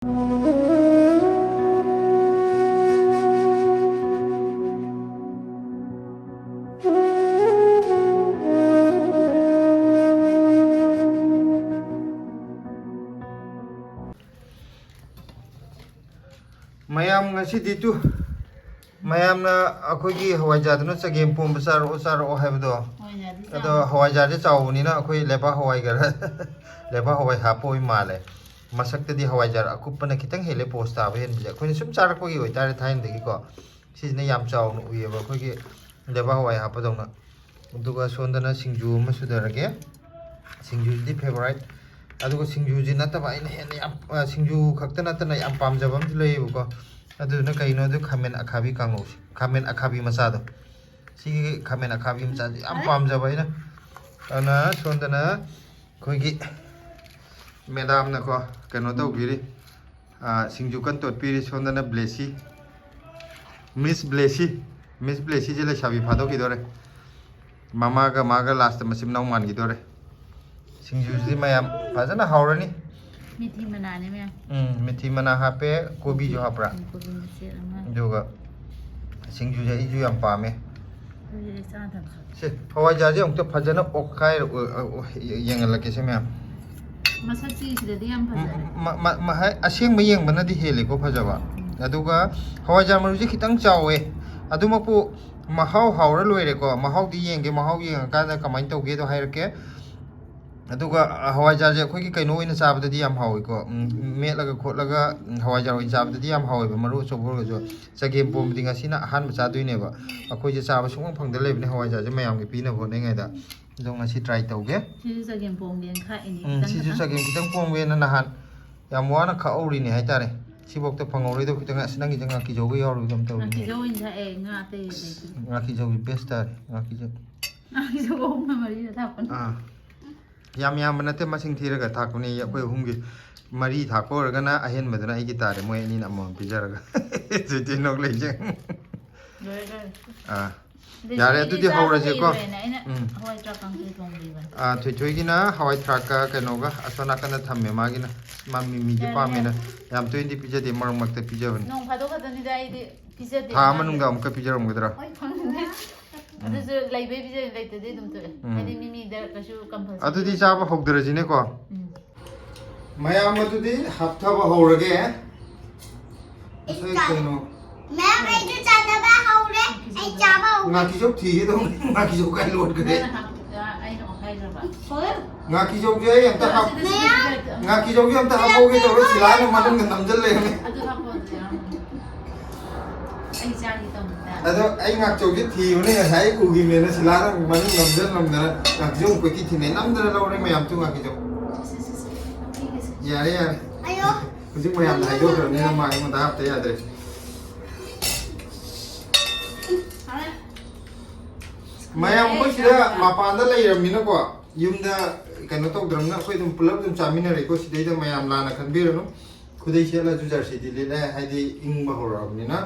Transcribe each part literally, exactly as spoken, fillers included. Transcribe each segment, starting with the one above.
ꯃꯌꯥꯝ ꯉꯁꯤꯗꯤ ꯇꯨ, ꯃꯌꯥꯝꯅ ꯑꯩꯈꯣꯏꯒꯤ ꯍꯋꯥꯏꯖꯥꯔꯗꯨꯅ ꯆꯒꯦꯝ ꯄꯣꯝꯕ ꯆꯥꯔꯛꯑꯣ, ꯆꯥꯔꯛꯑꯣ ꯍꯥꯏꯕꯗꯣ꯫ ꯍꯋꯥꯏꯖꯥꯔꯗꯤ ꯑꯗꯣ ꯆꯥꯎ꯫ ꯍꯋꯥꯏꯖꯥꯔꯁꯦ ꯆꯥꯎꯕꯅꯤꯅ ꯑꯩꯈꯣꯏ ꯂꯩꯕꯥꯛ ꯍꯋꯥꯏꯒ ꯂꯩꯕꯥꯛ ꯍꯋꯥꯏ ꯍꯥꯞꯄ ꯑꯣꯏ ꯃꯥꯜꯂꯦ꯫ ꯃꯁꯛꯇꯗꯤ ꯍꯋꯥꯏꯖꯥꯔ ꯑꯀꯨꯞꯄꯅ ꯈꯤꯇꯪ ꯍꯦꯜꯂꯦ ꯄꯣꯁ ꯇꯥꯕ ꯍꯦꯟꯕꯁꯦ꯫ ꯑꯩꯈꯣꯏꯅ ꯁꯨꯝ ꯆꯥꯔꯛꯄꯒꯤ ꯑꯣꯏꯇꯥꯔꯦ ꯊꯥꯏꯅꯗꯒꯤꯀꯣ꯫ ꯁꯤꯁꯤꯅ ꯌꯥꯝ ꯆꯥꯎꯅ ꯎꯏꯌꯦꯕ ꯑꯩꯈꯣꯏꯒꯤ ꯂꯩꯕꯥꯛ ꯍꯋꯥꯏ ꯍꯥꯞꯄꯗꯧꯅ꯫ ꯑꯗꯨꯒ ꯁꯣꯝꯗꯅ ꯁꯤꯡꯖꯨ ꯑꯃ ꯁꯨꯗꯔꯒꯦ꯫ ꯁꯤꯡꯖꯨꯁꯤꯗꯤ ꯐꯦꯕꯣꯔꯥꯏꯠ꯫ ꯑꯗꯨꯒ ꯁꯤꯡꯖꯨꯁꯤ ꯅꯠꯇꯕ ꯑꯩꯅ ꯍꯦꯟꯅ ꯌꯥꯝ, ꯑ, ꯁꯤꯡꯖꯨ ꯈꯛꯇ ꯅꯠꯇꯅ ꯌꯥꯝ ꯄꯥꯝꯖꯕ ꯑꯃꯁꯨ ꯂꯩꯌꯦꯕꯀꯣ꯫ ꯑꯗꯨꯗꯨꯅ ꯀꯩꯅꯣ ꯑꯗꯨ ꯈꯥꯃꯦꯟ ꯑꯈꯥꯕꯤ ꯀꯥꯡꯉꯧꯁꯦ, ꯈꯥꯃꯦꯟ ꯑꯈꯥꯕꯤ ꯃꯆꯥꯗꯣ꯫ ꯁꯤꯒꯤ ꯈꯥꯃꯦꯟ ꯑꯈꯥꯕꯤ ꯃꯆꯥꯁꯦ ꯌꯥꯝ ꯄꯥꯝꯖꯕ ꯑꯩꯅ꯫ ꯑꯗꯨꯅ ꯁꯣꯝꯗꯅ ꯑꯩꯈꯣꯏꯒꯤ ꯃꯦꯗꯥꯝꯅꯀꯣ ꯀꯩꯅꯣ ꯇꯧꯕꯤꯔꯤ꯫ ꯑꯥ, ꯁꯤꯡꯖꯨ ꯀꯟ ꯇꯣꯠꯄꯤꯔꯤ꯫ ꯁꯣꯝꯗꯅ ꯕ꯭ꯂꯦꯁꯤ, ꯃꯤꯁ ꯕ꯭ꯂꯦꯁꯤ꯫ ꯃꯤꯁ ꯕ꯭ꯂꯦꯁꯤꯁꯦ ꯂꯩꯁꯥꯕꯤ ꯐꯥꯗꯣꯛꯈꯤꯗꯣꯔꯦ꯫ ꯃꯃꯥꯒ ꯃꯥꯒ ꯂꯥꯁꯇ ꯃꯆꯤꯟ ꯃꯅꯥꯎ ꯃꯥꯟꯈꯤꯗꯣꯔꯦ꯫ ꯁꯤꯡꯖꯨꯁꯤꯗꯤ ꯃꯌꯥꯝ ꯐꯖꯅ ꯍꯥꯎꯔꯅꯤ꯫ ꯃꯤꯊꯤ ꯃꯅꯥꯅꯦ ꯃꯌꯥꯝ꯫ ꯎꯝ, ꯃꯤꯊꯤ ꯃꯅꯥ ꯍꯥꯞꯄꯦ, ꯀꯣꯕꯤꯁꯨ ꯍꯥꯞꯄ꯭ꯔꯥ? ꯎꯝ, ꯀꯣꯕꯤ ꯃꯆꯦꯠ ꯑꯃ꯫ ꯑꯗꯨꯒ ꯁꯤꯡꯖꯨꯁꯦ ꯑꯩꯁꯨ ꯌꯥꯝ ꯄꯥꯝꯃꯦ꯫ ꯑꯗꯨꯗꯤ ꯆꯥꯗꯕꯁꯨ꯫ ꯁꯦ, ꯍꯋꯥꯏꯖꯥꯔꯁꯦ ꯑꯃꯨꯛꯇ ꯐꯖꯅ ꯑꯣꯠꯈꯥꯏꯔ-, ꯑ, ꯑ, ꯌꯦꯡꯍꯜꯂꯛꯀꯦꯁꯦ ꯃꯌꯥꯝ꯫ ꯃꯁꯛꯇꯤ ꯁꯤꯗꯗꯤ ꯌꯥꯝ ꯐꯖꯔꯦ꯫ ꯃ-, ꯃ-, ꯃ-, ꯍꯥꯏ-, ꯑꯁꯦꯡꯕ ꯌꯦꯡꯕꯅꯗꯤ ꯍꯦꯜꯂꯤꯀꯣ ꯐꯖꯕ꯫ ꯎꯝ꯫ ꯑꯗꯨꯒ ꯍꯋꯥꯏꯖꯥꯔ ꯃꯔꯨꯁꯦ ꯈꯤꯇꯪ ꯆꯥꯎꯋꯦ꯫ ꯑꯗꯨꯃꯛꯄꯨ ꯃꯍꯥꯎ ꯍꯥꯎꯔ ꯂꯣꯏꯔꯦꯀꯣ꯫ ꯃꯍꯥꯎꯗꯤ ꯌꯦꯡꯒꯦ, ꯃꯍꯥꯎ ꯌꯦꯡꯉꯀꯥꯟꯗ ꯀꯃꯥꯏꯅ ꯇꯧꯒꯦꯗꯣ ꯍꯥꯏꯔꯛꯀꯦ꯫ ꯑꯗꯨꯒ, ꯑ, ꯍꯋꯥꯏꯖꯥꯔꯁꯦ ꯑꯩꯈꯣꯏꯒꯤ ꯀꯩꯅꯣ ꯑꯣꯏꯅ ꯆꯥꯕꯗꯗꯤ ꯌꯥꯝ ꯍꯥꯎꯋꯤꯀꯣ꯫ ꯎꯝ, ꯃꯦꯠꯂꯒ ꯈꯣꯠꯂꯒ, ꯎꯝ, ꯍꯋꯥꯏꯖꯥꯔ ꯑꯣꯏꯅ ꯆꯥꯕꯗꯗꯤ ꯌꯥꯝ ꯍꯥꯎꯋꯦꯕ, ꯃꯔꯨ ꯑꯆꯧꯕ ꯑꯣꯏꯔꯒꯁꯨ꯫ ꯆꯒꯦꯝ ꯄꯣꯝꯕꯗꯤ ꯉꯁꯤꯅ ꯑꯍꯥꯟꯕ ꯆꯥꯗꯣꯏꯅꯦꯕ꯫ ꯑꯩꯈꯣꯏꯁꯦ ꯆꯥꯕ ꯁꯨꯡꯐꯪ ꯐꯪꯗ ꯂꯩꯕꯅꯦ ꯍꯋꯥꯏꯖꯥꯔꯁꯦ ꯃꯌꯥꯝꯒꯤ ꯄꯤꯅꯕ ꯍꯣꯠꯅꯉꯩꯗ꯫ ꯑꯗꯣ ꯉꯁꯤ ꯇ꯭ꯔꯥꯏ ꯇꯧꯒꯦ꯫ ꯁꯤꯁꯨ ꯆꯒꯦꯝ ꯄꯣꯝꯒꯦꯅ ꯈꯥꯛꯏꯅꯦ, ꯎꯝ, ꯈꯤꯇꯪ ꯁꯤꯁꯨ ꯈꯤꯇꯪ꯫ ꯆꯒꯦꯝ ꯈꯤꯇꯪ ꯄꯣꯝꯒꯦꯅ ꯅꯍꯥꯟ ꯌꯥꯝ ꯋꯥꯅ ꯈꯥꯛꯍꯧꯔꯤꯅꯦ ꯍꯥꯏꯇꯥꯔꯦ꯫ ꯁꯤꯐꯥꯎꯗ ꯐꯪꯍꯧꯔꯣꯏꯗꯧ ꯈꯤꯇꯪ꯫ ꯑꯁ, ꯅꯪꯒꯤꯁꯦ ꯉꯥꯀꯤꯖꯧꯒ ꯌꯥꯎꯔꯤꯕ ꯀꯩꯅꯣꯝ ꯇꯧꯔꯤꯅꯦ꯫ ꯉꯥꯀꯤꯖꯧ ꯑꯣꯏꯅ ꯊꯥꯛꯑꯦ, ꯉꯥ ꯑꯇꯩ ꯂꯩꯇꯦ꯫ ꯉꯥꯀꯤꯖꯧꯒꯤ ꯕꯦꯁ ꯇꯥꯔꯦ, ꯉꯥꯀꯤꯖꯧ꯫ ꯉꯥꯀꯤꯖꯧ ꯑꯍꯨꯝꯅ ꯃꯔꯤꯗ ꯊꯥꯛꯄꯅꯦ꯫ ꯑꯥ꯫ ꯌꯥꯝ ꯌꯥꯝꯕ ꯅꯠꯇꯦ, ꯃꯁꯤꯡ ꯊꯤꯔꯒ ꯊꯥꯛꯄꯅꯦ ꯑꯩꯈꯣꯏ ꯑꯍꯨꯝꯒꯤ꯫ ꯃꯔꯤ ꯊꯥꯛꯄ ꯑꯣꯏꯔꯒꯅ ꯑꯍꯦꯟꯕꯗꯨꯅ ꯑꯩꯒꯤ ꯇꯥꯔꯦ, ꯃꯣꯏ ꯑꯅꯤꯅ ꯑꯃꯃꯝ ꯄꯤꯖꯔꯒ꯫ ꯆꯦꯆꯦ ꯅꯣꯛ ꯂꯩꯁꯦ꯫ ꯂꯣꯏꯔꯦ, ꯂꯣꯏꯔꯦ꯫ ꯑꯥ꯫ ꯌꯥꯔꯦ, ꯑꯗꯨꯗꯤ ꯍꯧꯔꯁꯦꯀꯣ꯫ ꯎꯝ꯫ ꯍꯋꯥꯏ ꯊ꯭ꯔꯥꯛ ꯀꯥꯡꯁꯣꯏ ꯊꯣꯡꯕꯤꯕꯅꯦ꯫ ꯑꯥ, ꯊꯣꯏꯊꯣꯏꯒꯤꯅ ꯍꯋꯥꯏ ꯊ꯭ꯔꯥꯛꯀ ꯀꯩꯅꯣꯒ ꯑꯁꯣꯝ ꯅꯥꯀꯟꯗ ꯊꯝꯃꯦ ꯃꯥꯒꯤꯅ꯫ ꯃꯥ ꯃꯤꯃꯤꯗꯤ ꯌꯥꯔꯦ, ꯄꯥꯝꯃꯦꯅ꯫ ꯌꯥꯔꯦ꯫ ꯌꯥꯝ ꯇꯣꯏꯅꯗꯤ ꯄꯤꯖꯗꯦ, ꯃꯔꯛ ꯃꯔꯛꯇ ꯄꯤꯖꯕꯅꯦ꯫ ꯅꯣꯡ ꯐꯥꯗꯣꯛ ꯈꯛꯇꯅꯤꯗ ꯑꯩꯗꯤ ꯄꯤꯖꯗꯦ꯫ ꯊꯥ ꯑꯃ ꯃꯅꯨꯡꯗ ꯑꯃꯨꯛꯀ ꯄꯤꯖꯔꯝꯒꯗ꯭ꯔꯥ? ꯍꯣꯏ, ꯈꯪꯗꯦ꯫ ꯎꯝ꯫ ꯑꯗꯨꯁꯨ ꯂꯩꯕꯩ ꯄꯤꯖꯩ, ꯂꯩꯇꯗꯤ ꯑꯗꯨꯝ ꯇꯣꯛꯑꯦ꯫ ꯎꯝ꯫ ꯍꯥꯏꯗꯤ ꯃꯤꯃꯤꯗ ꯀꯩꯁꯨ compulsory ꯑꯗꯨꯗꯤ ꯑꯣꯏꯗꯦ꯫ ꯆꯥꯕ ꯍꯧꯗ꯭ꯔꯁꯤꯅꯦꯀꯣ꯫ ꯎꯝ꯫ ꯃꯌꯥꯝ ꯑꯗꯨꯗꯤ ꯍꯥꯞꯊꯕ ꯍꯧꯔꯒꯦ꯫ ꯉꯁꯥꯏ ꯀꯩꯅꯣ? ꯃꯌꯥꯝ ꯑꯩꯁꯨ ꯆꯥꯅꯕ ꯍꯧꯔꯦ꯫ ꯑꯩ ꯆꯥꯕ ꯍꯧꯔꯦ꯫ ꯉꯥꯀꯤꯖꯧ ꯊꯤꯒꯦ ꯇꯧꯕꯅꯤ꯫ ꯉꯥꯀꯤꯖꯧ ꯀꯥꯏ ꯂꯣꯠꯈ꯭ꯔꯦ? ꯅꯪꯅ ꯍꯥꯞ-, ꯑꯩꯅ ꯑꯣꯠꯈꯥꯏꯈ꯭ꯔꯕ? ꯍꯣꯏ꯫ ꯉꯥꯀꯤꯖꯧꯁꯦ ꯑꯩ ꯑꯝꯇ ꯍꯥꯞ-, ꯃꯌꯥꯝ꯫ ꯉꯥꯀꯤꯖꯧꯁꯦ ꯑꯝꯇ ꯍꯥꯞꯍꯧꯒꯦ ꯇꯧꯔ ꯁꯤꯂꯥꯅ ꯃꯅꯨꯡꯗ ꯅꯝꯖꯜ ꯂꯩꯔꯝꯃꯦ꯫ ꯑꯗꯨ ꯍꯥꯞꯄꯣ, ꯑꯗꯨꯗꯤ ꯌꯥꯎꯔꯝꯃꯣ꯫ ꯑꯩ ꯆꯥꯒꯦ ꯇꯧꯕꯅꯤꯗ꯫ ꯑꯗꯣ ꯑꯩ ꯉꯥꯛꯆꯧꯁꯦ ꯊꯤꯕꯅꯦ ꯉꯁꯥꯏ, ꯑꯩ ꯎꯈꯤꯕꯅꯦꯅ ꯁꯤꯂꯥꯅ ꯃꯅꯨꯡ ꯅꯝꯖꯜꯂꯝꯗꯅ ꯉꯥꯛꯆꯧ ꯀꯣꯏꯊꯤ ꯊꯤꯅꯩ꯫ ꯅꯝꯗꯅ ꯂꯧꯔꯦ ꯃꯌꯥꯝ ꯇꯨ ꯉꯥꯛꯆꯧ꯫ ꯁꯦ, ꯁꯦ, ꯁꯦ, ꯁꯦ, ꯁꯦ꯫ ꯌꯥꯔꯦ, ꯌꯥꯔꯦ꯫ ꯑꯌꯣ꯫ ꯍꯧꯖꯤꯛ ꯃꯌꯥꯝꯅ ꯍꯥꯏꯗꯣꯛꯈ꯭ꯔꯕꯅꯤꯅ ꯃꯥ ꯑꯩꯉꯣꯟꯗ ꯍꯥꯞꯇ ꯌꯥꯗ꯭ꯔꯦ꯫ ꯍꯥꯎꯔꯦ꯫ ꯃꯌꯥꯝ ꯑꯩꯈꯣꯏ ꯁꯤꯗ ꯃꯄꯥꯟꯗ ꯂꯩꯔꯕꯅꯤꯅꯀꯣ, ꯌꯨꯝꯗ ꯀꯩꯅꯣ ꯇꯧꯗ꯭ꯔꯕꯅꯤꯅ ꯑꯩꯈꯣꯏ ꯑꯗꯨꯝ ꯄꯨꯂꯞ ꯑꯗꯨꯝ ꯆꯥꯃꯤꯟꯅꯔꯦꯀꯣ꯫ ꯁꯤꯗꯩꯗ ꯃꯌꯥꯝ ꯂꯥꯟꯅ ꯈꯟꯕꯤꯔꯅꯨ꯫ ꯈꯨꯗꯩ ꯁꯦꯠꯂꯁꯨ ꯖꯔꯁꯤꯗꯤ ꯂꯤꯠꯂꯦ, ꯍꯥꯏꯗꯤ ꯏꯪꯕ ꯍꯧꯔꯛꯑꯕꯅꯤꯅ꯫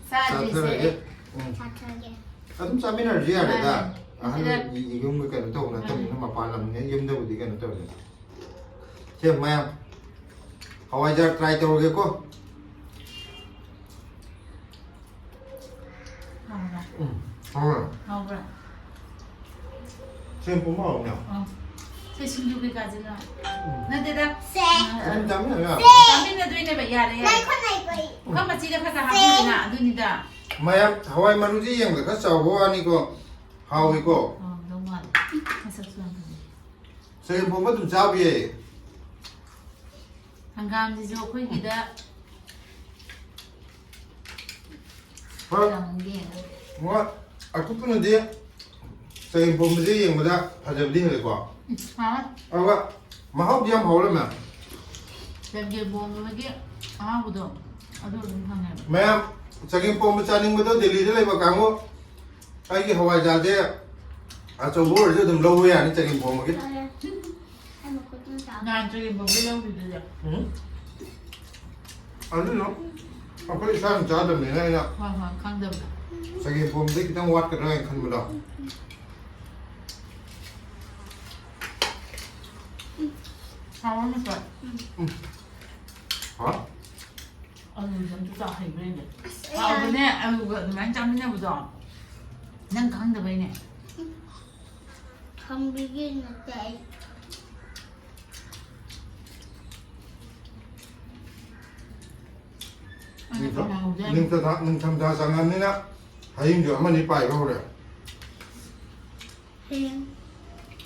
ꯆꯥꯗ꯭ꯔꯤꯁꯦ ꯆꯥꯊꯔꯒꯦ꯫ ꯑꯩ꯫ ꯎꯝ꯫ ꯆꯥꯊꯔꯒꯦ꯫ ꯑꯗꯨꯝ ꯆꯥꯃꯤꯟꯅꯔꯁꯨ ꯌꯥꯔꯦꯗ꯫ ꯃꯥꯅꯦ꯫ ꯑꯍꯜ ꯁꯤꯗ ꯌꯨꯝꯒ ꯀꯩꯅꯣ ꯇꯧꯕ ꯅꯠꯇꯕꯅꯤꯅ, ꯃꯥꯅꯦ꯫ ꯃꯄꯥꯟ ꯂꯝꯅꯦ, ꯌꯨꯝꯗꯕꯨꯗꯤ ꯀꯩꯅꯣ ꯇꯧꯔꯦ꯫ ꯁꯦ ꯃꯌꯥꯝ ꯍꯋꯥꯏꯖꯥꯔ try ꯇꯧꯔꯒꯦꯀꯣ꯫ ꯍꯥꯎꯕ꯭ꯔꯥ? ꯎꯝ, ꯍꯥꯎꯔꯦ꯫ ꯍꯥꯎꯕ꯭ꯔꯥ? ꯁꯦꯝ ꯄꯨꯝꯕ ꯍꯥꯎꯕꯅꯦ꯫ ꯑꯣ꯫ ꯁꯦ ꯁꯤꯡꯖꯨ ꯀꯩꯀꯥꯁꯤꯅ? ꯎꯝ꯫ ꯅꯠꯇꯦꯗ꯫ ꯁꯦ꯫ ꯑꯗꯨꯝ ꯆꯥꯃꯤꯟꯅꯕ ꯌꯥꯕ꯭ꯔꯥ? ꯆꯥꯃꯤꯟꯅꯗꯣꯏꯅꯦꯕ꯫ ꯌꯥꯔꯦ, ꯌꯥꯔꯦ꯫ ꯉꯥꯏꯈꯣ, ꯉꯥꯏꯈꯣ, ꯑꯩ ꯄꯨꯈꯝ ꯃꯆꯤꯗ ꯈꯔ ꯈꯔ ꯍꯥꯞꯄꯤꯗꯅ, ꯑꯗꯨꯅꯤꯗ꯫ ꯃꯌꯥꯝ ꯍꯋꯥꯏ ꯃꯔꯨꯁꯦ ꯌꯦꯡꯕꯗ ꯈꯔ ꯆꯥꯎꯕ ꯋꯥꯅꯤꯀꯣ꯫ ꯍꯥꯎꯋꯤꯀꯣ꯫ ꯍꯥꯎꯔꯝꯗꯧ ꯃꯥꯜꯂꯦ꯫ ꯃꯁꯛꯁꯨ ꯌꯥꯝ ꯐꯖꯩ꯫ ꯆꯒꯦꯝ ꯄꯣꯝꯕ ꯑꯗꯨꯝ ꯆꯥꯕ ꯌꯥꯏꯌꯦ꯫ ꯍꯪꯒꯥꯝꯁꯤꯁꯨ ꯑꯩꯈꯣꯏꯒꯤꯗ ꯍꯣꯏ꯫ ꯌꯥꯝ ꯌꯦꯡꯉꯦ꯫ ꯍꯣꯏ꯫ ꯑꯀꯨꯞꯄꯅꯗꯤ ꯆꯒꯦꯝ ꯄꯣꯝꯕꯁꯦ ꯌꯦꯡꯕꯗ ꯐꯖꯕꯗꯤ ꯍꯦꯜꯂꯦꯀꯣ꯫ ꯎꯝ, ꯍꯥꯎꯋꯦ꯫ ꯑꯗꯨꯒ ꯃꯍꯥꯎꯗꯤ ꯌꯥꯝ ꯍꯥꯎꯔꯦ ꯃꯌꯥꯝ꯫ ꯆꯒꯦꯝ ꯄꯣꯝꯕꯒꯤ ꯑꯍꯥꯎꯕꯗꯣ ꯑꯗꯨ ꯑꯗꯨꯝ ꯐꯪꯉꯦꯕ꯫ ꯃꯌꯥꯝ ꯆꯒꯦꯝ ꯄꯣꯝꯕ ꯆꯥꯅꯤꯡꯕꯗꯣ ꯗꯦꯜꯂꯤꯗ ꯂꯩꯕ ꯀꯥꯡꯕꯨ ꯑꯩꯒꯤ ꯍꯋꯥꯏꯖꯥꯔꯁꯦ ꯑꯆꯧꯕ ꯑꯣꯏꯔꯁꯨ ꯑꯗꯨꯝ ꯂꯧꯕ ꯌꯥꯅꯤ ꯆꯒꯦꯝ ꯄꯣꯝꯕꯒꯤ꯫ ꯅꯍꯥꯟ ꯆꯒꯦꯝ ꯄꯣꯝꯕꯒꯤ ꯂꯧꯈꯤꯕꯗꯨꯗ꯫ ꯎꯝ꯫ ꯑꯗꯨꯅ ꯑꯩꯈꯣꯏ ꯏꯁꯥꯅ ꯆꯥꯗꯕꯅꯤꯅ ꯑꯩꯅ ꯍꯣꯏ, ꯍꯣꯏ, ꯈꯪꯗꯕꯗꯣ꯫ ꯆꯒꯦꯝ ꯄꯣꯝꯕꯗꯩ ꯈꯤꯇꯪ ꯋꯥꯠꯀꯗ꯭ꯔꯥ ꯍꯥꯏꯅ ꯈꯟꯕꯗꯣ꯫ ꯍꯥꯎꯔꯅꯤꯀꯣ꯫ ꯎꯝ꯫ ꯍꯥ? ꯑꯂꯨꯁꯦ ꯑꯝꯇ ꯆꯥ ꯍꯩꯕ꯭ꯔꯥ ꯌꯦꯡꯒꯦ꯫ ꯑꯁ, ꯑꯩ ꯍꯥꯎꯕꯅꯦ, ꯑꯂꯨꯒ ꯑꯗꯨꯃꯥꯏꯅ ꯆꯥꯃꯤꯟꯅꯕꯗꯣ꯫ ꯅꯪ ꯈꯪꯗꯕꯩꯅꯦ꯫ ꯈꯪꯕꯤꯒꯤ ꯅꯠꯇꯦ ꯑꯩ꯫ ꯑꯩꯅ ꯅꯤꯡꯊꯝ-, ꯀꯅꯥ ꯍꯧꯖꯤꯛ ꯅꯤꯡꯊꯝꯊꯥ, ꯅꯤꯡꯊꯝꯊꯥ ꯆꯪꯉꯕꯅꯤꯅ ꯍꯌꯦꯡꯁꯨ ꯑꯃꯅꯤ ꯄꯥꯏꯕ ꯍꯧꯔꯦ꯫ ꯍꯌꯦꯡ꯫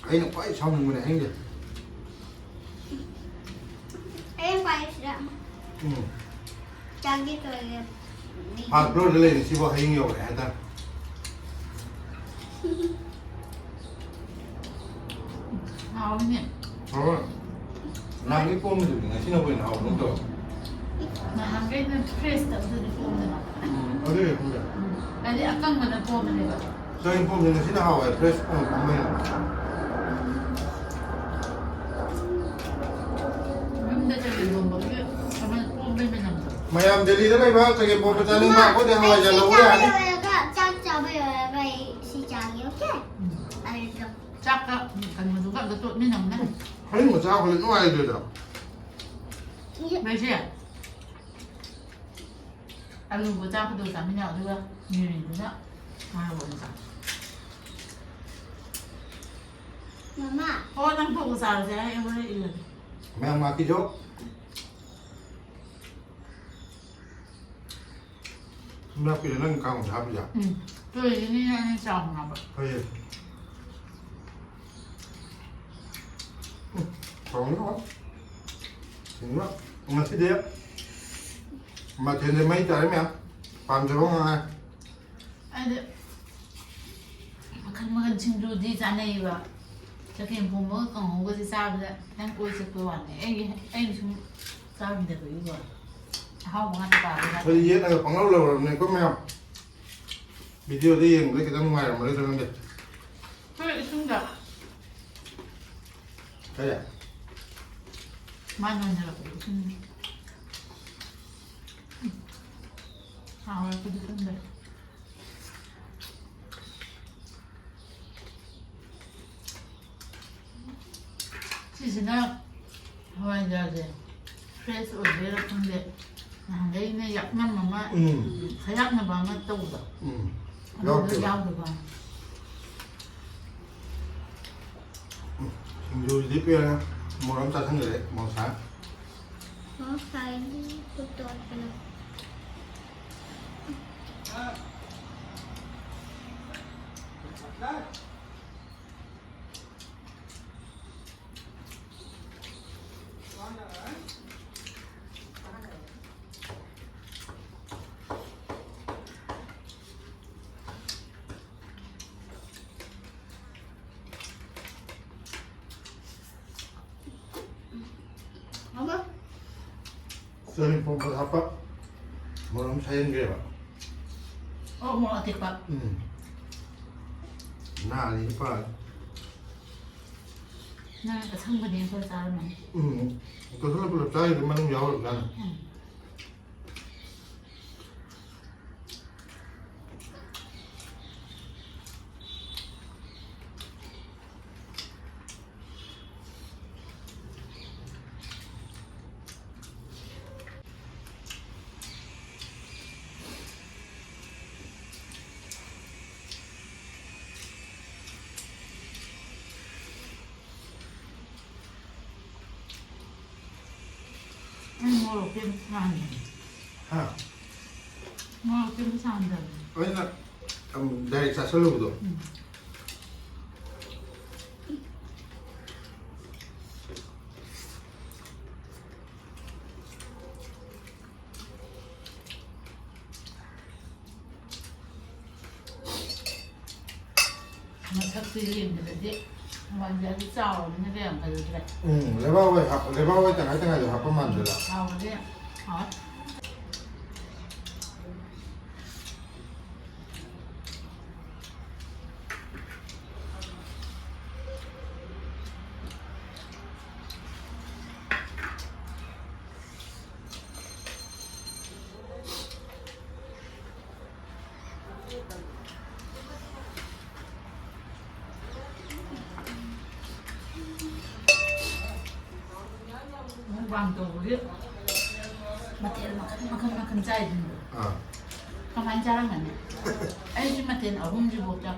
ꯑꯩꯅ ꯈ꯭ꯋꯥꯏ ꯁꯥꯎꯅꯤꯡꯕꯅꯦ ꯍꯌꯦꯡꯁꯦ꯫ ꯍꯌꯦꯡ ꯄꯥꯏꯔꯁꯤꯔ? ꯎꯝ꯫ ꯆꯥꯒꯦ ꯇꯧꯔꯒꯦ꯫ ꯐꯥꯔꯁ ꯐ꯭ꯂꯣꯔꯗ ꯂꯩꯔꯤ ꯁꯤꯕꯨ ꯍꯌꯦꯡ ꯌꯧꯔꯦ ꯍꯥꯏꯇꯥꯔꯦ꯫ ꯍꯥꯎꯋꯤꯅꯦ꯫ ꯍꯥꯎꯋꯦ꯫ ꯅꯍꯥꯟꯒꯩ ꯄꯣꯝꯕꯗꯨꯗꯤ ꯉꯁꯤꯅ ꯑꯣꯏꯅ ꯍꯥꯎꯕ ꯑꯃ ꯇꯧꯋꯦ꯫ ꯅꯍꯥꯟꯒꯩꯅ ꯐ꯭ꯔꯦꯁꯇ ꯑꯗꯨꯗꯤ ꯄꯣꯝꯃꯦꯕ꯫ ꯎꯝ, ꯑꯗꯨꯗꯤ ꯈꯪꯗꯦ꯫ ꯎꯝ, ꯍꯥꯏꯗꯤ ꯑꯀꯪꯕꯅ ꯄꯣꯝꯕꯅꯦꯕ꯫ ꯆꯒꯦꯝ ꯄꯣꯝꯕꯁꯦ ꯉꯁꯤꯅ ꯍꯥꯎꯋꯦ, ꯐ꯭ꯔꯦꯁ ꯑꯣꯏꯅ ꯄꯣꯝꯕꯅꯤꯅ꯫ ꯌꯨꯝꯗ ꯆꯒꯦꯝ ꯄꯣꯝꯕꯒꯤ ꯑꯃ ꯄꯣꯝꯕꯩ ꯃꯅꯝꯗꯣ꯫ ꯃꯌꯥꯝ ꯗꯦꯜꯂꯤꯗ ꯂꯩꯕ ꯆꯒꯦꯝ ꯄꯣꯝꯕ ꯆꯥꯅꯤꯡꯕ ꯑꯩꯈꯣꯏꯗ ꯍꯋꯥꯏꯖꯥꯔ ꯂꯧꯕ ꯌꯥꯅꯤ꯫ ꯆꯥꯛ ꯆꯥꯕ ꯂꯣꯏꯔꯒ, ꯆꯥꯛ ꯆꯥꯕ ꯂꯣꯏꯔꯒ ꯑꯩ ꯁꯤ ꯆꯥꯒꯦ, ꯑꯣꯀꯦ? ꯎꯝ꯫ ꯑꯗꯨꯗꯣ꯫ ꯆꯥꯛꯇ, ꯎꯝ, ꯀꯩꯅꯣꯗꯨꯒ ꯑꯝꯇ ꯇꯣꯠꯃꯤꯟꯅꯧꯅꯦ꯫ ꯍꯩ ꯃꯆꯥ ꯍꯣꯏ ꯅꯨꯡꯉꯥꯏꯇꯦꯗ꯫ ꯕꯦꯁꯤ, ꯑꯂꯨꯒ ꯆꯥꯛꯀꯗꯣ ꯆꯥꯃꯤꯟꯅꯧ, ꯑꯗꯨꯒ ꯃꯤꯃꯤꯗꯨꯅ ꯃꯣꯔꯣꯛ ꯑꯣꯏꯅ ꯆꯥꯎ꯫ ꯃꯃꯥ꯫ ꯍꯣ, ꯅꯪ ꯊꯣꯛꯄ ꯆꯥꯔꯁꯦ, ꯑꯩ ꯍꯣꯔꯦꯟ ꯏꯜꯂꯒꯦ꯫ ꯃꯌꯥꯝ ꯉꯥꯀꯤꯁꯨ꯫ ꯊꯨꯝꯌꯥꯛꯄꯤꯗ ꯅꯪ ꯀꯥꯡꯍꯧꯗ ꯍꯥꯞꯄꯤꯗ? ꯎꯝ꯫ ꯇꯣꯏꯔꯤꯅꯤꯅ ꯑꯩꯅ ꯆꯥꯎꯅ ꯍꯥꯞꯄ꯫ ꯐꯩꯌꯦ꯫ ꯎꯝ, ꯍꯥꯎꯅꯤ, ꯍꯥꯎꯅꯤ꯫ ꯁꯤꯡꯅ ꯉꯁꯤꯗꯤ ꯃꯊꯦꯜꯁꯦ ꯃꯩ ꯇꯥꯔꯦ ꯃꯌꯥꯝ꯫ ꯄꯥꯝꯖꯕ ꯉꯥꯏ꯫ ꯑꯩꯗꯤ ꯃꯈꯜ ꯃꯈꯜ ꯁꯤꯡꯖꯨꯗꯤ ꯆꯥꯅꯩꯌꯦꯕ꯫ ꯆꯒꯦꯝ ꯄꯣꯝꯕꯒ ꯀꯥꯡꯍꯧꯒꯁꯦ ꯆꯥꯕꯗ ꯈꯤꯇꯪ ꯑꯣꯏ ꯆꯠꯄ ꯋꯥꯅꯤ꯫ ꯑꯩꯒꯤ, ꯑꯩꯅ ꯁꯨꯝ ꯆꯥꯈꯤꯗꯕꯒꯤꯀꯣ꯫ ꯑꯍꯥꯎꯕ ꯉꯥꯛꯇ ꯄꯥꯝꯃꯦ꯫ ꯑꯩꯈꯣꯏꯗꯤ ꯌꯦꯠꯂꯒ ꯄꯪꯂꯧ ꯂꯧꯔꯕꯅꯤꯀꯣ ꯃꯌꯥꯝ꯫ ꯚꯤꯗꯤꯑꯣꯗ ꯌꯦꯡꯕꯗ ꯈꯤꯇꯪ ꯅꯨꯡꯉꯥꯏꯔꯝꯃꯔꯣꯏꯗ꯭ꯔ ꯈꯪꯗꯦ꯫ ꯍꯣꯏ, ꯏꯁꯤꯡꯗ꯫ ꯀꯔꯤ? ꯃꯥ ꯅꯣꯟꯊꯔꯛꯄꯗꯣ ꯏꯁꯤꯡꯗ꯫ ꯎꯝ꯫ ꯍꯥꯎꯔꯛꯄꯗꯤ ꯈꯪꯗꯦ꯫ ꯁꯤꯅ ꯍꯋꯥꯏꯖꯥꯔꯁꯦ ꯐ꯭ꯔꯦꯁ ꯑꯣꯏꯗꯣꯏꯔꯥ ꯈꯪꯗꯦ꯫ ꯅꯍꯥꯟꯈꯩꯅ ꯌꯥꯛꯅꯝ ꯑꯃ, ꯎꯝ꯫ ꯈꯌꯥꯛꯅꯕ ꯑꯃ ꯇꯧꯕꯗꯣ꯫ ꯎꯝ꯫ ꯑꯗꯨꯗꯣ ꯌꯥꯎꯗꯦꯕ꯫ ꯌꯥꯎꯗꯕ꯫ ꯎꯝ꯫ ꯁꯤꯡꯖꯨꯁꯤꯗꯤ ꯄꯦꯜꯂꯦ꯫ ꯃꯣꯔꯣꯛ ꯑꯃ ꯆꯥꯁꯤꯟꯈ꯭ꯔꯦ, ꯃꯣꯔꯣꯛ ꯁꯥꯏ꯫ ꯃꯣꯔꯣꯛ ꯁꯥꯏꯗꯤ ꯈꯨꯠꯇꯣ ꯑꯣꯠꯄꯅ꯫ ꯆꯦꯡ ꯄꯣꯝꯕꯗ ꯍꯥꯞꯄ ꯃꯣꯔꯣꯛ ꯑꯃ ꯁꯥꯏꯍꯟꯈ꯭ꯔꯦꯕ꯫ ꯑꯣ, ꯃꯣꯔꯣꯛ ꯑꯇꯦꯛꯄ꯫ ꯎꯝ꯫ ꯉꯥ ꯑꯅꯤ ꯐꯥꯔꯦ꯫ ꯅꯪ ꯑꯁꯪꯕꯅꯦ ꯈꯔ ꯆꯥꯔꯝꯃꯅꯤ꯫ ꯎꯝ꯫ ꯀꯣꯠꯁꯜꯂ ꯄꯨꯂꯞ ꯆꯥꯔꯤꯗꯨ ꯃꯅꯨꯡ ꯌꯥꯎꯔꯕꯖꯥꯠꯅꯤ꯫ ꯎꯝ꯫ ꯑꯩ ꯃꯣꯔꯣꯛꯁꯦ ꯑꯗꯨꯝ ꯁꯥꯍꯟꯕꯅꯦ꯫ ꯍꯥ? ꯃꯣꯔꯣꯛꯁꯦ ꯑꯗꯨꯝ ꯁꯥꯍꯟꯗꯕꯅꯦ꯫ ꯑꯩꯅ, ꯎꯝ, direct ꯆꯥꯁꯜꯂꯨꯕꯗꯣ꯫ ꯎꯝ꯫ ꯃꯁꯛꯁꯦ ꯌꯦꯡꯕꯗꯗꯤ ꯍꯋꯥꯏꯖꯥꯔꯗꯤ ꯆꯥꯎꯔꯕꯅꯤꯅ ꯀꯌꯥꯝ ꯐꯖꯗ꯭ꯔꯦ꯫ ꯎꯝ, ꯂꯩꯕꯥꯛ ꯍꯋꯥꯏ ꯍꯥꯞꯄ, ꯂꯩꯕꯥꯛ ꯍꯋꯥꯏ ꯇꯪꯈꯥꯏ ꯇꯪꯈꯥꯏꯗꯣ ꯍꯥꯞꯄ ꯃꯥꯟꯗ꯭ꯔꯦꯕ꯫ ꯆꯥꯎꯔꯗꯤ ꯍꯥꯎꯋꯦ꯫ ꯄꯥꯝ ꯇꯧꯕꯒꯤ ꯃꯊꯦꯜ ꯃꯈꯜ ꯃꯈꯜ ꯃꯈꯜ ꯆꯥꯏꯗꯨꯅ ꯑꯥ ꯀꯃꯥꯏꯅ ꯆꯥꯔꯝꯒꯅꯤ? ꯑꯩꯁꯨ ꯃꯊꯦꯜ ꯑꯍꯨꯝꯁꯤꯐꯥꯎꯗ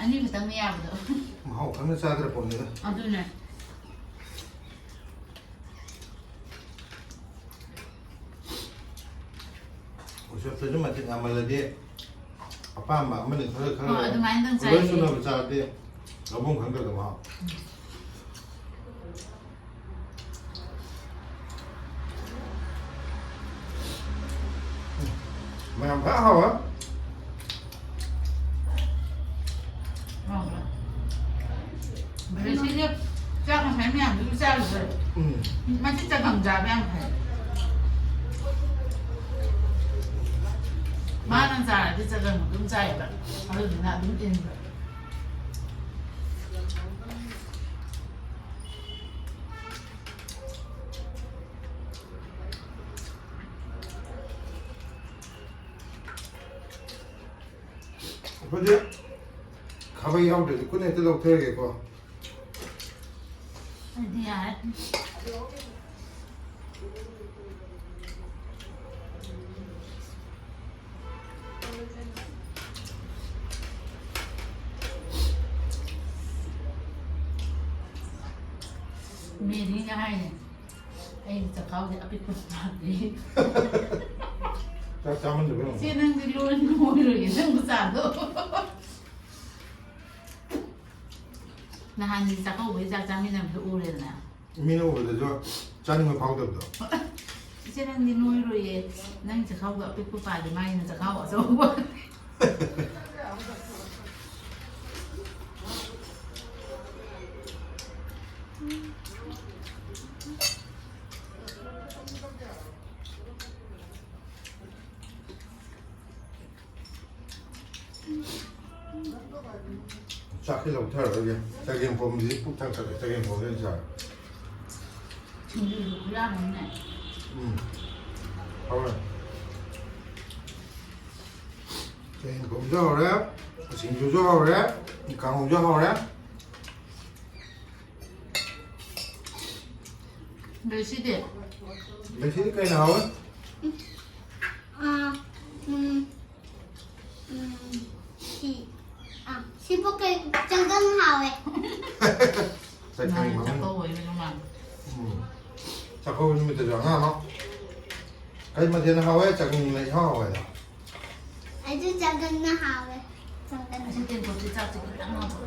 ꯑꯅꯤ ꯈꯛꯇꯪꯅ ꯌꯥꯕꯗꯣ꯫ ꯃꯍꯥꯎ ꯈꯪꯅ ꯆꯥꯗ꯭ꯔ ꯄꯣꯠꯅꯤꯗ꯫ ꯑꯗꯨꯅꯦ꯫ ꯎꯁꯣꯞꯇꯁꯨ ꯃꯊꯦꯜ ꯌꯥꯝꯃꯜꯂꯗꯤ ꯑꯄꯥꯝꯕ ꯑꯃꯅꯤ ꯈꯔ ꯈꯔ ꯍꯣꯏ, ꯑꯗꯨꯃꯥꯏꯅ ꯑꯗꯨꯝ ꯂꯣꯏ ꯆꯥꯏꯌꯦ꯫ ꯁꯨꯅꯕ ꯆꯥꯔꯗꯤ ꯂꯧꯐꯝ ꯈꯪꯗꯕꯗꯣ ꯃꯍꯥꯎ꯫ ꯃꯌꯥꯝ ꯐꯖ ꯍꯥꯎꯋꯦ꯫ ꯍꯥꯎꯕ꯭ꯔꯥ? ꯕ꯭ꯔꯦꯁꯤꯁꯦ ꯆꯥꯛ ꯉꯁꯥꯏ ꯃꯌꯥꯝꯗꯨꯁꯨ ꯆꯥꯔꯨꯕ꯭ꯔꯥ? ꯎꯝ꯫ ꯃꯁꯤ ꯆꯒꯪ ꯆꯥꯕ ꯌꯥꯝ ꯐꯩ꯫ ꯃꯥꯅ ꯆꯥꯔꯗꯤ ꯆꯒꯪ ꯑꯗꯨꯝ ꯆꯥꯏꯌꯦꯕ꯫ ꯑꯗꯨꯗꯨꯅ ꯑꯗꯨꯝ ꯏꯟꯕ꯫ ꯑꯩꯈꯣꯏꯗꯤ ꯈꯥꯕꯩ ꯌꯥꯎꯗ꯭ꯔꯗꯤ ꯈꯨꯠꯅ ꯍꯦꯛꯇ ꯂꯧꯊꯔꯒꯦꯀꯣ꯫ ꯑꯗꯨꯗꯤ ꯌꯥꯔꯦ꯫ ꯃꯦꯔꯤꯅ ꯍꯥꯏꯅꯦ, ꯑꯩ ꯆꯈꯥꯎꯁꯦ ꯑꯄꯤꯛꯄ ꯄꯥꯝꯃꯦ꯫ ꯆꯥꯛ ꯆꯥꯃꯟꯗꯕꯩ ꯑꯣꯏꯔꯝꯒꯅꯤ꯫ ꯆꯦ, ꯅꯪꯗꯤ ꯂꯣꯏ ꯅꯣꯏꯔꯣꯏꯌꯦ, ꯅꯪ ꯃꯆꯥꯗꯣ꯫ ꯅꯍꯥꯟꯒꯤ ꯆꯥꯛꯀꯧꯕꯩ ꯆꯥꯛ ꯆꯥꯃꯤꯟꯅꯕꯗꯣ ꯎꯔꯦꯗꯅ꯫ ꯃꯤꯅ ꯎꯕꯗꯁꯨ ꯆꯥꯅꯤꯡꯕ ꯐꯥꯎꯗꯕꯗꯣ꯫ ꯏꯆꯦ, ꯅꯪꯗꯤ ꯅꯣꯏꯔꯣꯏꯌꯦ, ꯅꯪ ꯆꯈꯥꯎꯗꯣ ꯑꯄꯤꯛꯄ ꯄꯥꯜꯂꯦ, ꯃꯥꯒꯤꯅ ꯆꯈꯥꯎ ꯑꯆꯧꯕ꯫ ꯆꯥꯛꯁꯤ ꯂꯧꯊꯔꯔꯣꯏꯒꯦ꯫ ꯆꯒꯦꯝ ꯄꯣꯝꯕꯁꯤꯗꯤ ꯄꯨꯛ ꯊꯟꯒꯠꯂꯦ꯫ ꯆꯒꯦꯝ ꯄꯣꯝꯕ ꯑꯣꯏꯅ ꯆꯥꯔꯦ꯫ ꯁꯤꯡꯖꯨꯁꯨ ꯈꯨꯌꯥꯝ ꯑꯃꯅꯦ꯫ ꯎꯝ꯫ ꯍꯥꯎꯔꯦ꯫ ꯆꯒꯦꯝ ꯄꯣꯝꯕꯁꯨ ꯍꯥꯎꯔꯦ, ꯁꯤꯡꯖꯨꯁꯨ ꯍꯥꯎꯔꯦ, ꯀꯥꯡꯍꯧꯁꯨ ꯍꯥꯎꯔꯦ꯫ ꯕꯦꯁꯤꯗꯤ? ꯕꯦꯁꯤꯗꯤ ꯀꯩꯅ ꯍꯥꯎꯋꯦ? ꯑꯥ, ꯎꯝ, ꯎꯝ, ꯁꯤ, ꯑꯥ, ꯁꯤꯕꯨ ꯀꯩ ꯆꯪꯒꯪ ꯍꯥꯎꯋꯦ꯫ ꯆꯪꯒꯪ ꯃꯥꯅ ꯃꯃꯤꯡ꯫ ꯆꯥꯛꯀꯧꯕ ꯑꯣꯏꯕꯩ ꯃꯃꯥꯡ꯫ ꯎꯝ꯫ ꯆꯥꯛꯀꯧꯕ ꯅꯨꯃꯤꯠꯇꯁꯨ ꯑꯉꯥꯡ ꯑꯃ ꯀꯩ ꯃꯊꯦꯜꯅ ꯍꯥꯎꯋꯦ? ꯆꯥꯛꯅꯤꯡꯅ ꯏꯍꯥꯎ ꯍꯥꯎꯋꯦꯗ꯫ ꯑꯩꯁꯨ ꯆꯪꯒꯪꯅ ꯍꯥꯎꯋꯦ꯫ ꯆꯪꯒꯪ꯫ ꯑꯁꯤ ꯇꯦꯡꯀꯣꯠꯁꯤ ꯆꯥꯛꯁꯤ ꯈꯤꯇꯪ ꯍꯥꯞꯄꯣ꯫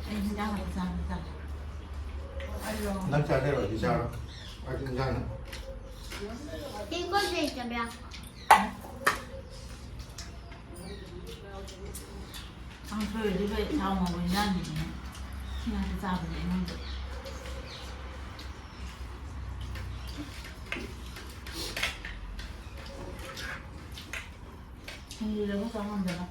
ꯑꯩ ꯍꯤꯟꯖꯥꯡ ꯍꯥꯞꯄ ꯆꯥꯕ ꯇꯜꯂꯦ꯫ ꯅꯪ ꯆꯥꯗꯣꯏꯔꯣ? ꯑꯩꯗꯤ ꯆꯥꯔꯣꯏ꯫ ꯑꯩꯗꯤ ꯍꯤꯟꯖꯥꯡꯅ꯫ ꯇꯦꯡꯀꯣꯠ ꯂꯩꯇꯕ꯭ꯔꯥ? ꯀꯥꯡꯁꯣꯏꯗꯤ ꯐꯩ, ꯊꯥꯎ ꯉꯧꯕ ꯍꯤꯟꯖꯥꯡꯅꯤꯗꯅ꯫ ꯁꯤ ꯉꯥꯛꯇ ꯆꯥꯕꯅꯦ ꯑꯩꯉꯣꯟꯗ꯫ ꯁꯤꯡꯖꯨꯗꯒ ꯆꯥ ꯉꯝꯗꯦꯗ꯫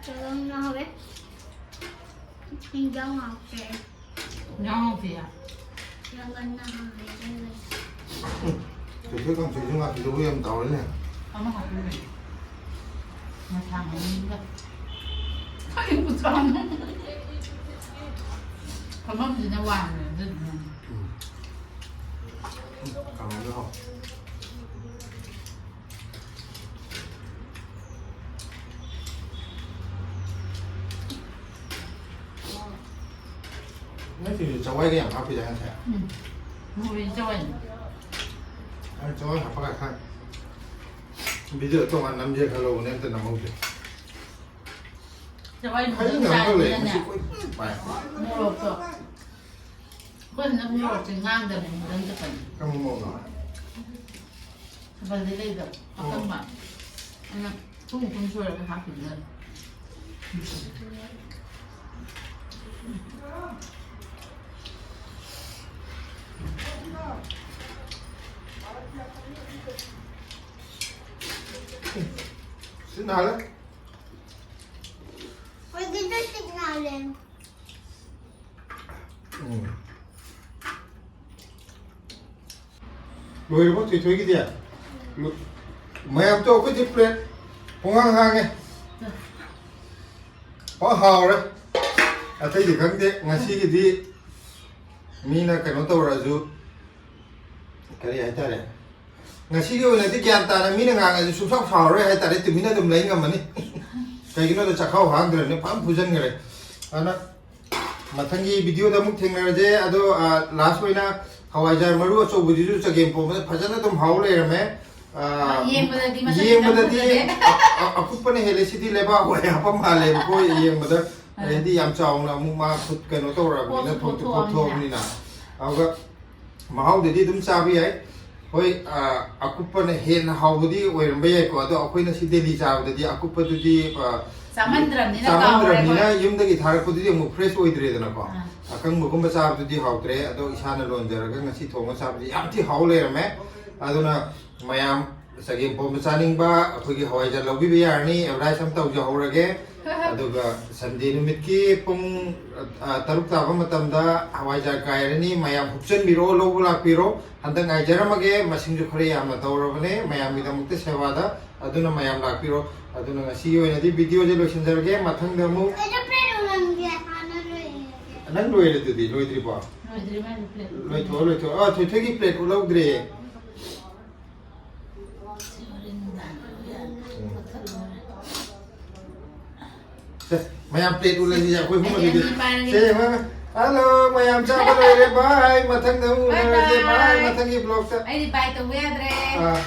ꯆꯒꯪꯅ ꯍꯥꯎꯋꯦ꯫ ꯍꯤꯟꯖꯥꯡ ꯍꯥꯎꯇꯦ꯫ ꯍꯤꯟꯖꯥꯡ ꯍꯥꯎꯇꯦꯌꯦ? ꯆꯒꯪꯅ ꯍꯥꯎꯋꯦ, ꯆꯒꯪ꯫ ꯎꯝ꯫ ꯆꯩꯊꯦꯛ ꯀꯥꯡꯁꯣꯏꯁꯨ ꯉꯥꯀꯤꯖꯧ ꯌꯥꯝ ꯇꯥꯎꯔꯦꯅꯦ꯫ ꯑꯃ ꯍꯥꯞꯄꯤꯔꯝꯃꯦ꯫ ꯃꯁꯥ ꯃꯔꯨꯝꯒ꯫ ꯀꯔꯤ ꯈꯨꯆꯥꯎꯅꯣ? ꯐꯝꯐꯝꯁꯤꯅ ꯋꯥꯡꯉꯦ ꯑꯗꯨꯗꯨꯅ꯫ ꯎꯝ꯫ ꯎꯝ, ꯀꯥꯡꯍꯧꯁꯨ ꯍꯥꯎ꯫ ꯅꯣꯏ ꯁꯤꯁꯨ ꯆꯋꯥꯏꯒ ꯌꯥꯝ ꯍꯥꯞꯄꯤꯗꯥꯏ ꯉꯁꯥꯏ? ꯎꯝ꯫ ꯃꯣꯔꯣꯛ ꯆꯋꯥꯏꯅꯤ꯫ ꯑꯩ ꯆꯋꯥꯏ ꯍꯥꯞꯄꯒ ꯈꯔ ꯚꯤꯗꯤꯑꯣ ꯇꯣꯉꯥꯟ ꯅꯝꯁꯦ ꯈꯜꯍꯧꯕꯅꯦ, ꯑꯝꯇ ꯅꯝꯍꯧꯗꯦ꯫ ꯆꯋꯥꯏ ꯍꯌꯦꯡ ꯃꯣꯔꯣꯛ ꯌꯥꯝ ꯀꯜꯂꯦ, ꯆꯥꯏꯗꯅꯅꯦ꯫ ꯃꯁꯤ ꯀꯣꯏ ꯄꯥꯏ꯫ ꯃꯣꯔꯣꯛꯇꯣ꯫ ꯑꯩꯈꯣꯏ ꯍꯟꯗꯛ ꯃꯣꯔꯣꯛꯁꯦ ꯉꯥꯡꯗꯕꯅꯦ, ꯃꯣꯔꯣꯛ ꯆꯠꯄꯅꯤ꯫ ꯀꯔꯝꯕ ꯃꯣꯔꯣꯛꯅꯣ? ꯊꯥꯕꯜꯗꯤ ꯂꯩꯗꯕ, ꯑꯣ꯫ ꯑꯀꯪꯕ꯫ ꯑꯗꯨꯅ ꯊꯨꯝ ꯊꯨꯝ ꯁꯣꯏꯔꯒ ꯍꯥꯞꯄꯤꯗꯅ꯫ ꯁꯤ ꯅꯥꯜꯂꯦ꯫ ꯑꯩꯒꯤꯁꯨ ꯁꯤ ꯅꯥꯜꯂꯦ꯫ ꯎꯝ꯫ ꯂꯣꯏꯔꯕꯣ ꯊꯣꯏꯊꯣꯏꯒꯤꯗꯤ? ꯂꯣ-, ꯃꯌꯥꯝ ꯇꯣ, ꯑꯩꯈꯣꯏꯗꯤ ꯄ꯭ꯂꯦꯠ ꯄꯨꯡꯍꯥꯡ ꯍꯥꯡꯉꯦ꯫ ꯑꯣ, ꯍꯥꯎꯔꯦ꯫ ꯑꯇꯩꯗꯤ ꯈꯪꯗꯦ꯫ ꯉꯁꯤꯒꯤꯗꯤ ꯃꯤꯅ ꯀꯩꯅꯣ ꯇꯧꯔꯛꯑꯁꯨ, ꯀꯔꯤ ꯍꯥꯏꯇꯥꯔꯦ, ꯉꯁꯤꯒꯤ ꯑꯣꯏꯅꯗꯤ ꯒ꯭ꯌꯥꯟ ꯇꯥꯅ ꯃꯤꯅ ꯉꯥꯡꯉꯁꯨ ꯁꯨꯡꯁꯥꯎ ꯁꯥꯎꯔꯔꯣꯏ ꯍꯥꯏꯇꯥꯔꯦ꯫ ꯇꯨꯃꯤꯟꯅ ꯑꯗꯨꯝ ꯂꯩ ꯉꯝꯃꯅꯤ꯫ ꯀꯩꯒꯤꯅꯣꯗ ꯆꯥꯛꯈꯥꯎ ꯍꯥꯡꯗ꯭ꯔꯕꯅꯤꯅ ꯐꯖꯅ ꯐꯨꯖꯟꯈ꯭ꯔꯦ꯫ ꯑꯗꯨꯅ ꯃꯊꯪꯒꯤ ꯚꯤꯗꯤꯑꯣꯗ ꯑꯃꯨꯛ ꯊꯦꯡꯅꯔꯁꯦ꯫ ꯑꯗꯣ, ꯑ, ꯂꯥꯁ ꯑꯣꯏꯅ ꯍꯋꯥꯏꯖꯥꯔ ꯃꯔꯨ ꯑꯆꯧꯕꯁꯤꯁꯨ ꯆꯒꯦꯝ ꯄꯣꯝꯕꯗ ꯐꯖꯅ ꯑꯗꯨꯝ ꯍꯥꯎ ꯂꯩꯔꯝꯃꯦ꯫ ꯑ, ꯌꯦꯡꯕꯗꯗꯤ ꯃꯁꯛ ꯌꯦꯡꯕꯗꯗꯤ ꯈꯤꯇꯪ ꯐꯖꯗꯦ꯫ ꯑ-, ꯑ-, ꯑꯀꯨꯞꯄꯅ ꯍꯦꯜꯂꯦ꯫ ꯁꯤꯗꯤ ꯂꯩꯕꯥꯛ ꯍꯋꯥꯏ ꯍꯥꯞꯄ ꯃꯥꯜꯂꯦꯕꯀꯣ ꯌꯦꯡꯕꯗ꯫ ꯑꯥ꯫ ꯍꯥꯏꯗꯤ ꯌꯥꯝ ꯆꯥꯎꯅ ꯑꯃꯨꯛ ꯃꯥ ꯐꯨꯠ ꯀꯩꯅꯣ ꯇꯧꯔꯛꯑꯕꯅꯤꯅ, ꯄꯣꯞꯁꯨ ꯊꯣꯛꯇꯤ ꯄꯣꯞꯊꯣꯛꯑꯕꯅꯤꯅ꯫ ꯄꯣꯞꯊꯣꯛꯑꯕꯅꯤꯅ꯫ ꯑꯗꯨꯒ ꯃꯍꯥꯎꯗꯗꯤ ꯑꯗꯨꯝ ꯆꯥꯕ ꯌꯥꯏ꯫ ꯍꯣꯏ, ꯑ, ꯑꯀꯨꯞꯄꯅ ꯍꯦꯟꯅ ꯍꯥꯎꯕꯗꯤ ꯑꯣꯏꯔꯝꯕ ꯌꯥꯏꯀꯣ꯫ ꯑꯗꯣ ꯑꯩꯈꯣꯏꯅ ꯁꯤ ꯗꯦꯂꯤ ꯆꯥꯕꯗꯗꯤ ꯑꯀꯨꯞꯄꯗꯨꯗꯤ, ꯑ, ꯆꯥꯃꯟꯗ꯭ꯔꯕꯅꯤꯅ ꯆꯥꯃꯟꯗ꯭ꯔꯕꯅꯤꯅ ꯀꯥꯎꯔꯦ꯫ ꯌꯨꯝꯗꯒꯤ ꯊꯥꯔꯛꯄꯗꯨꯗꯤ ꯑꯃꯨꯛ ꯐ꯭ꯔꯦꯁ ꯑꯣꯏꯗ꯭ꯔꯦꯗꯅꯀꯣ꯫ ꯑꯥ꯫ ꯑꯀꯪꯕꯒꯨꯝꯕ ꯆꯥꯕꯗꯨꯗꯤ ꯍꯥꯎꯇ꯭ꯔꯦ꯫ ꯑꯗꯣ ꯏꯁꯥꯅ ꯂꯣꯟꯖꯔꯒ ꯉꯁꯤ ꯊꯣꯡꯉ ꯆꯥꯕꯗꯤ ꯌꯥꯝ ꯊꯤ ꯍꯥꯎ ꯂꯩꯔꯝꯃꯦ꯫ ꯑꯗꯨꯅ ꯃꯌꯥꯝ ꯆꯒꯦꯝ ꯄꯣꯝꯕ ꯆꯥꯅꯤꯡꯕ ꯑꯩꯈꯣꯏꯒꯤ ꯍꯋꯥꯏꯖꯥꯔ ꯂꯧꯕꯤꯕ ꯌꯥꯔꯅꯤ꯫ ꯑꯦꯗꯚꯔꯇꯥꯏꯁ ꯑꯃ ꯇꯧꯖꯍꯧꯔꯒꯦ꯫ ꯑꯗꯨꯒ ꯁꯟꯗꯦ ꯅꯨꯃꯤꯠꯀꯤ ꯄꯨꯡ, ꯑ, ꯇꯔꯨꯛ ꯇꯥꯕ ꯃꯇꯝꯗ ꯍꯋꯥꯏꯖꯥꯔ ꯀꯥꯏꯔꯅꯤ꯫ ꯃꯌꯥꯝ ꯍꯨꯞꯆꯟꯕꯤꯔꯣ, ꯂꯧꯕ ꯂꯥꯛꯄꯤꯔꯣ꯫ ꯍꯟꯗꯛ ꯉꯥꯏꯖꯔꯝꯃꯒꯦ, ꯃꯁꯤꯡꯁꯨ ꯈꯔ ꯌꯥꯝꯅ ꯇꯧꯔꯕꯅꯦ꯫ ꯃꯌꯥꯝꯒꯤꯗꯃꯛꯇ ꯁꯦꯕꯥꯗ꯫ ꯑꯗꯨꯅ ꯃꯌꯥꯝ ꯂꯥꯛꯄꯤꯔꯣ꯫ ꯑꯗꯨꯅ ꯉꯁꯤꯒꯤ ꯑꯣꯏꯅꯗꯤ ꯚꯤꯗꯤꯑꯣꯁꯦ ꯂꯣꯏꯁꯤꯟꯖꯔꯒꯦ꯫ ꯃꯊꯪꯗ ꯑꯃꯨꯛ ꯑꯩꯁꯨ ꯄ꯭ꯂꯦꯠ ꯑꯃꯃꯝꯗꯤ ꯍꯥꯟꯅ ꯂꯣꯏꯔꯦ꯫ ꯅꯪ ꯂꯣꯏꯔꯦ ꯑꯗꯨꯗꯤ? ꯂꯣꯏꯗ꯭ꯔꯤꯕꯣ? ꯂꯣꯏꯗ꯭ꯔꯤ, ꯃꯥꯅ ꯄ꯭ꯂꯦꯠ ꯂꯣꯏꯊꯣꯛꯑꯣ, ꯂꯣꯏꯊꯣꯛꯑꯣ꯫ ꯑ, ꯊꯣꯏꯊꯣꯏꯒꯤ ꯄ꯭ꯂꯦꯠ ꯎꯠꯍꯧꯗ꯭ꯔꯦ꯫ ꯁꯤ ꯍꯣꯔꯦꯟ ꯅꯨꯡꯗꯥꯡ ꯎꯝ꯫ ꯀꯛꯊꯠꯂꯣ꯫ ꯁꯦ, ꯃꯌꯥꯝ ꯄ꯭ꯂꯦꯠ ꯎꯠꯂꯁꯤ, ꯑꯩꯈꯣꯏ ꯑꯍꯨꯝ ꯑꯩ ꯑꯗꯨꯗꯤ꯫ ꯑꯅꯤ ꯄꯥꯏꯔꯒꯦ꯫ ꯁꯦ, ꯌꯦꯡꯉꯣ꯫ ꯍꯜꯂꯣ, ꯃꯌꯥꯝ ꯆꯥꯕ ꯂꯣꯏꯔꯦ꯫ ꯕꯥꯏ, ꯃꯊꯪꯗ ꯑꯃꯨꯛ ꯕꯥꯏ ꯎꯅꯔꯁꯦ꯫ ꯕꯥꯏ, ꯕꯥꯏ꯫ ꯃꯊꯪꯒꯤ ꯕ꯭ꯂꯣꯛꯇ꯫ ꯑꯩꯗꯤ ꯕꯥꯏ ꯇꯧꯕ ꯌꯥꯗ꯭ꯔꯦ꯫ ꯑꯥ꯫